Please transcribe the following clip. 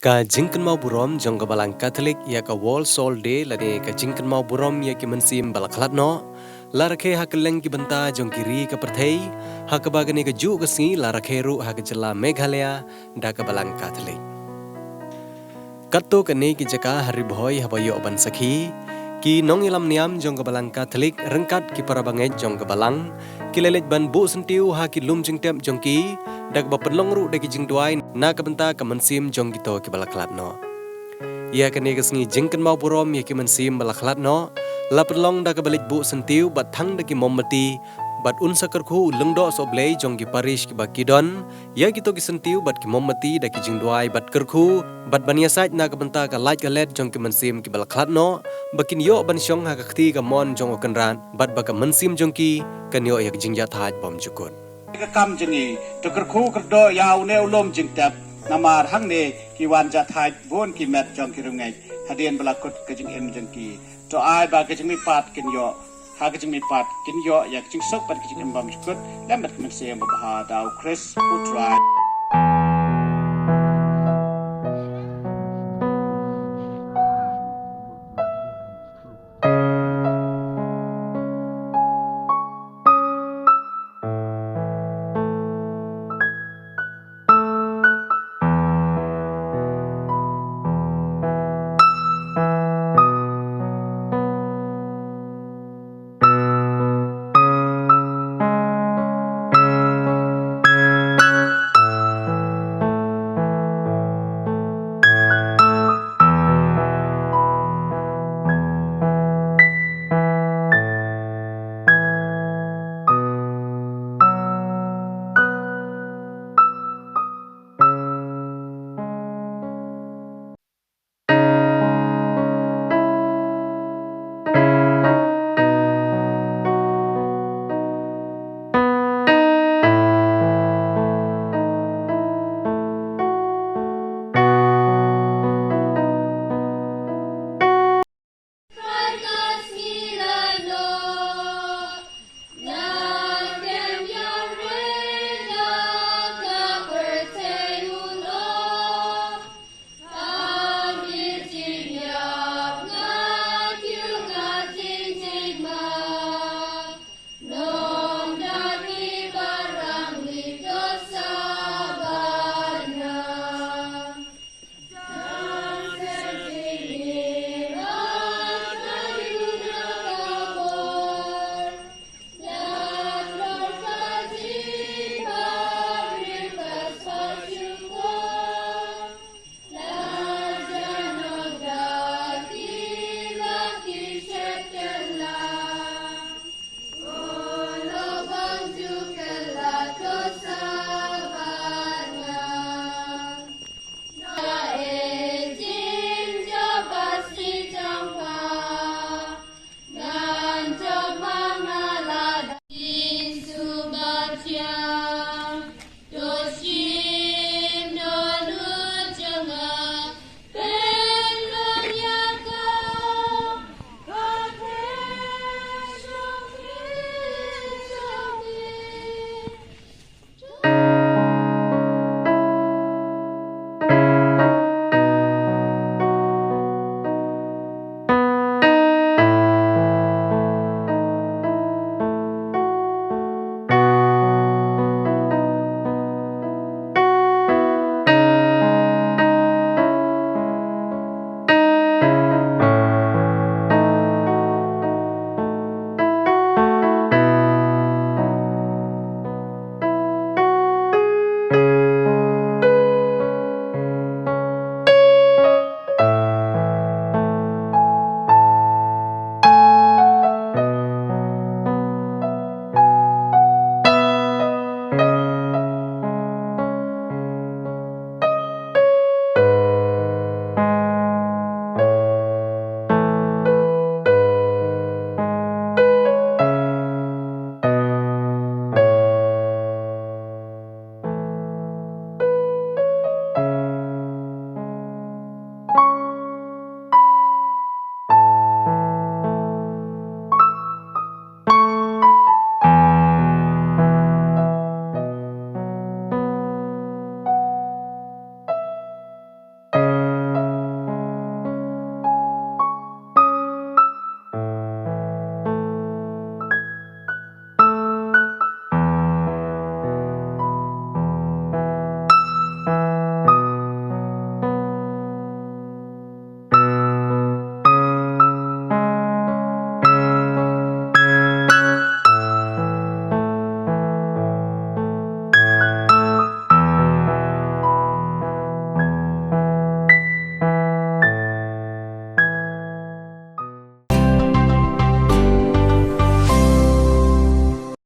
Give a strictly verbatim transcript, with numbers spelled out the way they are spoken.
Ka jingkynmaw burom jong ka Balang Katholik ïa ka World Soul Day lane ka jingkynmaw burom ïa ki mynsiem ba la khlad noh, la rakhe ha kylleng ki bynta jong ki ri ka pyrthei, ha kaba kane ka juh ka sngi la rakhe ruh ha ka jylla Meghalaya da ka Balang Katholik. Katto katne ki jaka ha Ri Bhoi haba ïoh ban sakhi, ki nongïalam niam jong ka Balang Katholik ryngkat ki para bangeit jong ka Balang, ki la leit ban buh syntiew ha ki lum jingtep jong ki, da kaba pynlong ruh da ki jingduwai na ka bynta ka mynsiem jong kito kiba la khlad noh. Ïa kane ka sngi jingkynmaw burom ïa ki mynsiem ba la khlad noh, la pynlong da kaba leit buh syntiew bad thang da ki mombati, bad un sa kyrkhu u lyngdoh sohblei jong ki parish kiba ki don, ïa kito ki syntiew bad ki mombati da ki jingduwai bad kyrkhu, bad ban ïasaid na ka bynta ka lait ka let jong ki mynsiem kiba la khlad noh, ba kin ïoh ban shong ha ka kti kamon jong u Kynrad, bad ba ka mynsiem jong ki kan ïoh ïa ka jingïathait bymjukut. Ka kam jong ngi, to kyrkhu kyrdoh ïa une u lum jingtep, namar hangne ki wan ïathait bun ki met jong ki riewngeit, hadien ba la kut ka jingim jong ki. To ai ba ka jingmihpat kin ïoh, ha ka jingmihpat kin ïoh ïa ka jingsuk bad ka jingim bymjukut, lem bad ka mynsiem babha da u Khrist u Trai.